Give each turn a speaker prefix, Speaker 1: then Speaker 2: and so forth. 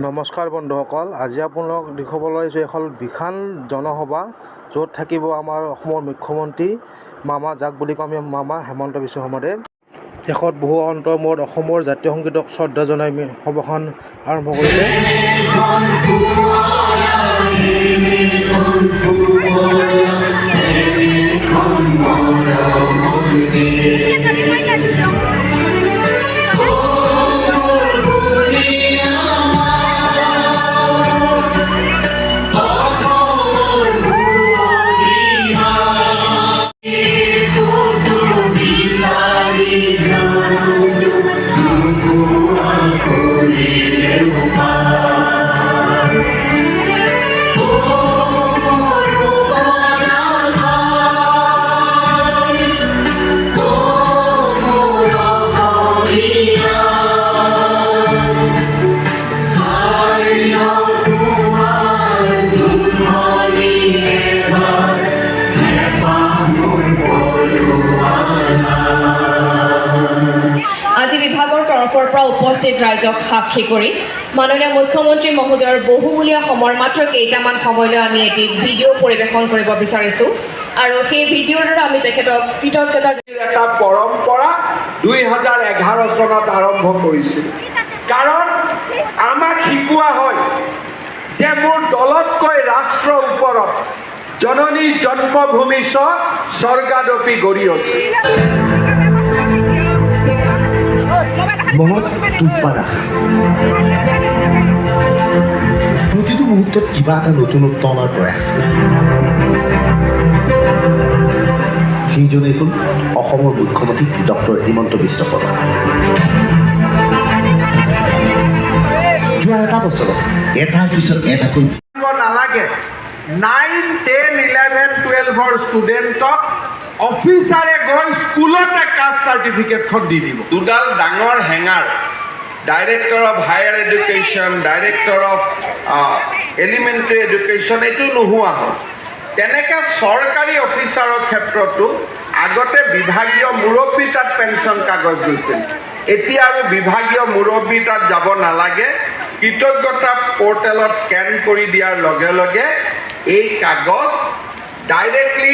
Speaker 1: নমস্কাৰ বন্ধুসকল, আজি আপোনালোকক দেখুৱাবলৈ আহিছোঁ এখন বিশাল জনসভা, য'ত থাকিব আমাৰ অসমৰ মুখ্যমন্ত্ৰী মামা, যাক বুলি কওঁ আমি মামা হেমন্ত বিশ্ব শৰ্মাদেৱ। শেষত বহু অন্তৰ মূৰত অসমৰ জাতীয় সংগীতক শ্ৰদ্ধা জনাই আমি সভাখন আৰম্ভ কৰিলে।
Speaker 2: আজি বিভাগৰ তৰফৰ পৰা উপস্থিত ৰাইজক সাক্ষী কৰি মাননীয় মুখ্যমন্ত্ৰী মহোদয়ৰ বহুমূলীয়া সময়ৰ মাত্ৰ কেইটামান সময়লৈ আমি এটি ভিডিঅ' পৰিৱেশন কৰিব বিচাৰিছোঁ আৰু সেই ভিডিঅ'ৰ দ্বাৰা আমি তেখেতক কৃতজ্ঞতা
Speaker 3: এটা পৰম্পৰা 2011 চনত আৰম্ভ কৰিছিল। কাৰণ আমাক শিকোৱা হয় যে মোৰ দলতকৈ ৰাষ্ট্ৰ ওপৰত, জননী জন্মভূমি চ স্বৰ্গাদপি গৰীয়সী।
Speaker 4: মনত টোপা ৰাখা, প্ৰতিটো মুহূৰ্তত কিবা এটা নতুনত্ব অনাৰ প্ৰয়াস। সেইজনেই হ'ল অসমৰ মুখ্যমন্ত্ৰী ডক্টৰ হিমন্ত বিশ্ব শৰ্মা। যোৱা এটা বছৰত এটাৰ পিছত এটাকৈ
Speaker 3: নালাগে, 9, 10, 11, 12ৰ ষ্টুডেণ্টক অফিচাৰে গৈ স্কুলতে কাষ্ট চাৰ্টিফিকেটখন দি দিব। দুডাল ডাঙৰ hanger, Director of Higher Education, Director of Elementary Education, এইটো নোহোৱা হ'ল। তেনেকৈ চৰকাৰী অফিচাৰৰ ক্ষেত্ৰতো আগতে বিভাগীয় মুৰব্বী তাত পেঞ্চন কাগজ গৈছিল, এতিয়া আৰু বিভাগীয় মুৰব্বী তাত যাব নালাগে। কৃতজ্ঞতা পৰ্টেলত স্কেন কৰি দিয়াৰ লগে লগে এই কাগজ ডাইৰেক্টলি